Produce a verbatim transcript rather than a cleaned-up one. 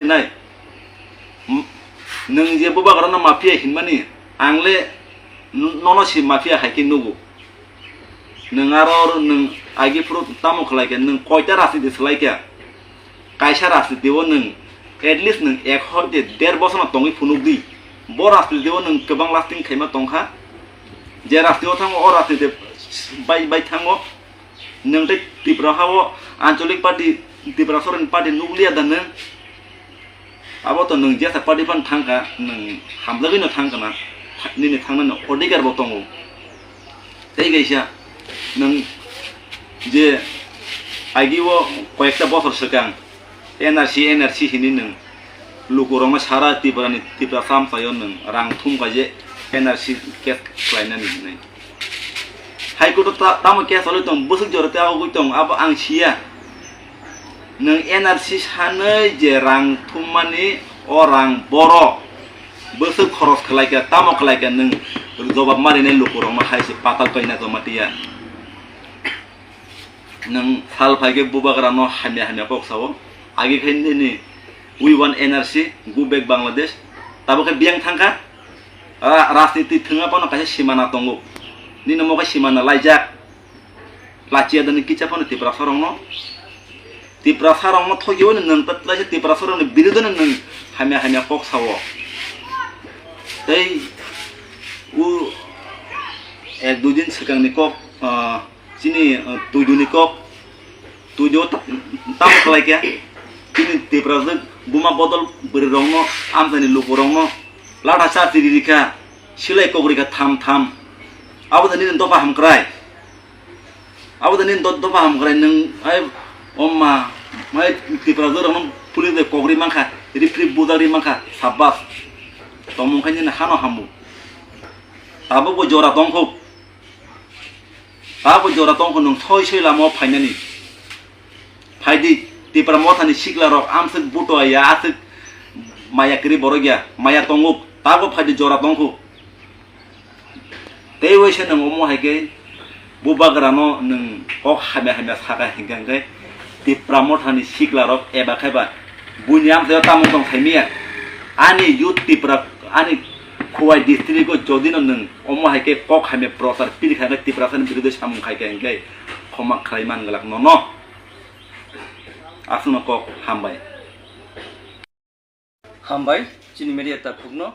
Nai. M-, nwng je bubagrano mafia hinmani, ang le n-, nono si mafia hai khe nugo. Nwng aro nwng agi phuru tamo khlai khe, nwng koita rajniti swlai khe? Kaisa rajniti o nwng at least nwng ek hoite der bosor no tongwi phunuk di. Bo rajniti o nwng kwbang lasting khaima tongkha. Je rajniti o thango, o rajniti bai, bai thango. Nwng tei Tripura ha o ancholik party, Tripura soroni party nukliya da nwng? Abo to nwng jesa party phan thangkha, nwng hamjagwino thangkha na, nini thangnani odhikar bo tongo. Tei kaisa nwng je agi o koyekta bosor swkang N R C, N R C hinwi nwng lukurokno sara Tripurani, Tripura samsayo nwng rang thumkha je N R C case khlainani hinwi. High Court o ta-, tamo case chalwi tong, bwswk jora tei agogwi tong, abo ang siya. Nwng N R C sanwi je rang thummani, o rang boro bwswk khoros khlaikha, tamo khlaikha, nwng jobab marinai lukurokno hai se patal toina tongma tiya. Nwng sal phaikhe bubagrano hamya hamya kok sao. Agi khe nini "We want N R C, go back Bangladesh." Tabuk khe biyang thangkha. Ra-, rajniti thwngya phano kaisa simana tongo. Nini omo khe simana laijak. Lachiya dani kicha phano Tiprasa rokno. Tiprasa rokno thokyo ni nwng ta-, taisa Tiprasa rokni birudo ni nwng hamya hamya kok sao. Tei u ek dui din swkangni kok, ah, chini, ah, tuiduni kok. Tuido ta-, tamo khlai khe? Chini Tiprasa buma bodol bwrwi rokno, amchaini luku rokno latha cha chiri rikha, silai kok rikha tham tham. Abo da nini dopha hamkrai. Abo da nini do-, dopha hamkrai nwng, ai, omma, mai Tiprasa rokno police bai kok ri mankha, rip rip bujak ri mankha, sabbas. Tongmung khe nini hano hamu. Tabuk bo jora tongkho. Tabuk jora tongkho nwng soi soi lama o phainani. Phaidi, Tipra mothani sikla rok amswk buto ya, aswk maya kwrwi borok ya, maya tonguk, tabuk phaidi jora tongkho. Tei waisa nwng omo hai khe bubagrano nwng kok hamya hamya saka hinkha hinkhe Tipra mothani sikla rok eba khaiba buini amchaio tamung tong saimiya. Ani youth Tipra, ani Khowai district o jodi no nwng omo hai khe kok hamya prochar piri kha hinkhe Tiprasani birudo samung khai kha hinkhe khoma khlai man glak nono. Aswkno kok hambai. Hambai, chini media takhukno.